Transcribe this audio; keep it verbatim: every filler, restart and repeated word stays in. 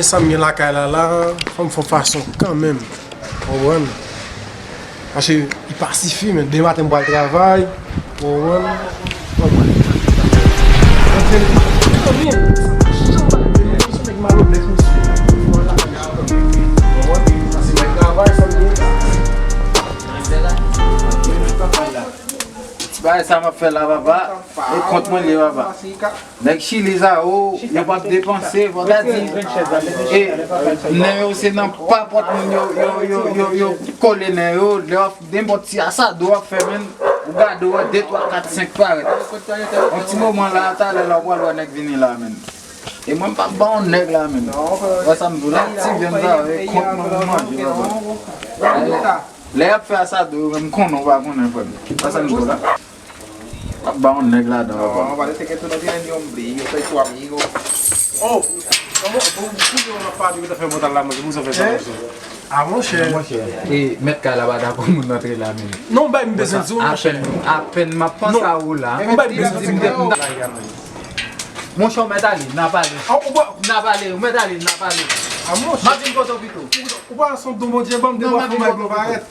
Sa m gen lakay la la, fò m fè yon fason kanmenm. Ou konprann? Paske li pa sifi, men demen maten m pral travay. Ou konprann? Ti bagay sa m ap fè la, papa, e kont mwen li ye, papa. Nèg Chili sa yo, yo p ap depanse, fò ta di. E nen yo se nan papòt moun yo, yo, yo, yo, yo kole nen yo. Lè w ap nenpòt ti asado w ap fè, menm, ou gade w wè de, twa, kat, senk parèt. Yon ti moman la, talè la, ou pral wè nèg vini la, menm. E mwen m p ap ba yon nèg la, menm. Wè sa m di w la, ti vyann sa yo, e kont mwen pou manje, papa. Lè y ap fè asado yo, menm konnen ou pa konnen, frè m. Wè sa m di w la. Ap ba yon nèg ladan, papa. Não, vale, você quer tudo de nenhum brilho, eu sou amigo. Oh, pou yo nan fabrik yo ta fè mòtal la, manje, pou sa fè sa, manje. Ah, monchè. Monchè, e mèt kay la pa dakò moun antre la, menm. Non, bay m bezwen di w, monchè. Apèn, apèn m ap panse a ou la. Ou bay m bezwen di w. Monchè, ou mèt ale, n a pale. N a pale, ou mèt ale, n a pale. Ah, monchè. M ap vin kote w pito. Ou pa son don Bondye, ban m de bwa fwomaj dlo parèt.